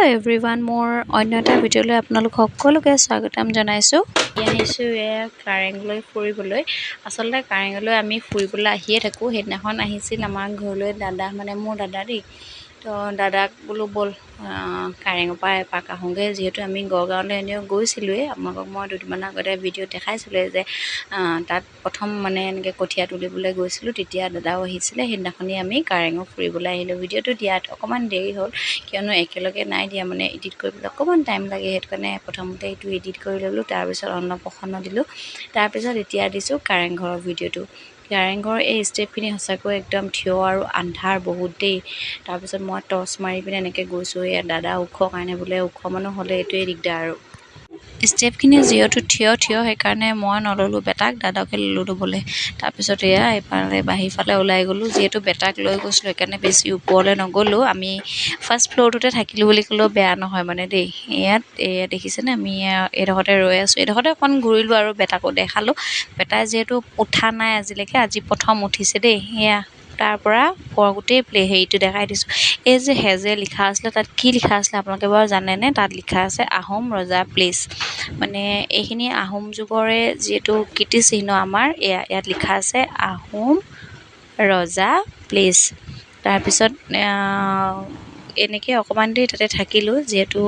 Everyone, মোৰ অন্য এটা ভিডিঅ'লৈ আপোনালোক সকলোকে স্বাগতম জনাইছোঁ। আহিছোঁ এয়া কাৰেংলৈ ফুৰিবলৈ। আচলতে কাৰেংলৈ আমি ফুৰিবলৈ আহিয়ে থাকোঁ। সেইদিনাখন আহিছিল আমাৰ ঘৰলৈ দাদা, মানে মোৰ দাদা দেই। তো দাদাক বোলো ব'ল কাৰেঙৰ পৰা এপাক আহোঁগৈ, যিহেতু আমি গড়গাঁৱলৈ এনেও গৈছিলোঁৱেই। আপোনালোকক মই দুদিনমানৰ আগতে ভিডিঅ'ত দেখাইছিলোঁৱে যে তাত প্ৰথম মানে এনেকৈ কঠীয়া তুলিবলৈ গৈছিলোঁ, তেতিয়া দাদাও আহিছিলে। সেইদিনাখনি আমি কাৰেঙত ফুৰিবলৈ আহিলোঁ। ভিডিঅ'টো দিয়াত অকণমান দেৰি হ'ল, কিয়নো একেলগে নাই দিয়া, মানে এডিট কৰিবলৈ অকণমান টাইম লাগে। সেইটো কাৰণে প্ৰথমতে এইটো এডিট কৰি ল'লোঁ, তাৰপিছত অন্নপ্ৰসন্ন দিলোঁ, তাৰপিছত এতিয়া দিছোঁ কাৰেংঘৰৰ ভিডিঅ'টো। কাৰেংঘৰৰ এই ষ্টেপখিনি সঁচাকৈ একদম থিয় আৰু আন্ধাৰ বহুত দেই। তাৰপিছত মই টৰ্চ মাৰি পিনে এনেকৈ গৈছোঁ। এয়া দাদা ওখ কাৰণে বোলে ওখ মানুহ হ'লে এইটোৱেই দিগদাৰ আৰু ষ্টেপখিনি যিহেতু থিয় থিয়, সেইকাৰণে মই নল'লোঁ বেটাক, দাদাকে ল'লোঁ ল'বলৈ। তাৰপিছত এয়া এইফালে বাহিৰফালে ওলাই গ'লোঁ। যিহেতু বেটাক লৈ গৈছিলোঁ, সেইকাৰণে বেছি ওপৰলৈ নগ'লোঁ। আমি ফাৰ্ষ্ট ফ্ল'ৰটোতে থাকিলোঁ বুলি ক'লেও বেয়া নহয় মানে দেই। ইয়াত এয়া দেখিছেনে, আমি এইডোখৰতে ৰৈ আছোঁ। এইডোখৰতে অকণ ঘূৰিলোঁ আৰু বেটাকো দেখালোঁ। বেটাই যিহেতু উঠা নাই আজিলৈকে, আজি প্ৰথম উঠিছে দেই। এয়া তাৰ পৰা গোটেই প্লে হেৰিটো দেখাই দিছোঁ। এই যে হেজে লিখা আছিলে, তাত কি লিখা আছিলে আপোনালোকে বাৰু জানেনে? তাত লিখা আছে আহোম ৰজা প্লেচ। মানে এইখিনি আহোম যুগৰে যিহেতু কীৰ্তিচিহ্ন আমাৰ, এয়া ইয়াত লিখা আছে আহোম ৰজা প্লেচ। তাৰপিছত এনেকৈ অকণমান দেৰি তাতে থাকিলোঁ, যিহেতু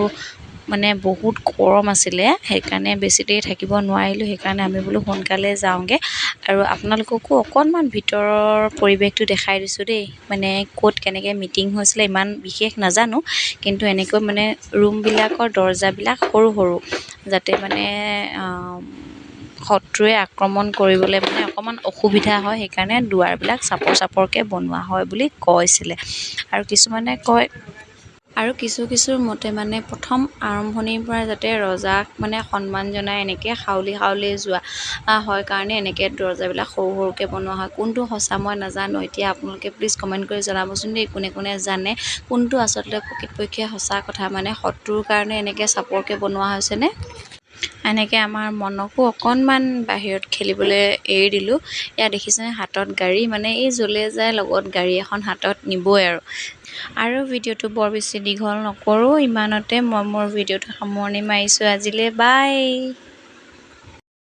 মানে বহুত গৰম আছিলে, সেইকাৰণে বেছি দেৰি থাকিব নোৱাৰিলোঁ। সেইকাৰণে আমি বোলো সোনকালে যাওঁগৈ। আৰু আপোনালোককো অকণমান ভিতৰৰ পৰিৱেশটো দেখাই দিছোঁ দেই। মানে ক'ত কেনেকৈ মিটিং হৈছিলে ইমান বিশেষ নাজানো, কিন্তু এনেকৈ মানে ৰুমবিলাকৰ দৰ্জাবিলাক সৰু সৰু, যাতে মানে শত্ৰুৱে আক্ৰমণ কৰিবলৈ মানে অকণমান অসুবিধা হয়, সেইকাৰণে দুৱাৰবিলাক চাপৰ চাপৰকৈ বনোৱা হয় বুলি কৈছিলে। আৰু কিছুমানে কয় আৰু কিছু কিছুৰ মতে মানে প্ৰথম আৰম্ভণিৰ পৰা যাতে ৰজাক মানে সন্মান জনাই এনেকৈ হাউলি হাউলি যোৱা হয় কাৰণে এনেকৈ দৰ্জাবিলাক সৰু সৰুকৈ বনোৱা হয়। কোনটো সঁচা মই নাজানো। এতিয়া আপোনালোকে প্লিজ কমেণ্ট কৰি জনাবচোন দেই, কোনে কোনে জানে কোনটো আচলতে প্ৰকৃতপক্ষে সঁচা কথা, মানে শত্ৰুৰ কাৰণে এনেকৈ চাপৰকৈ বনোৱা হৈছেনে। এনেকৈ আমাৰ মনকো অকণমান বাহিৰত খেলিবলৈ এৰি দিলোঁ। এয়া দেখিছেনে হাতত গাড়ী, মানে এই য'লৈ যায় লগত গাড়ী এখন হাতত নিবই আৰু। আৰু ভিডিঅ'টো বৰ বেছি দীঘল নকৰোঁ, ইমানতে মই মোৰ ভিডিঅ'টো সামৰণি মাৰিছোঁ আজিলৈ। বাই।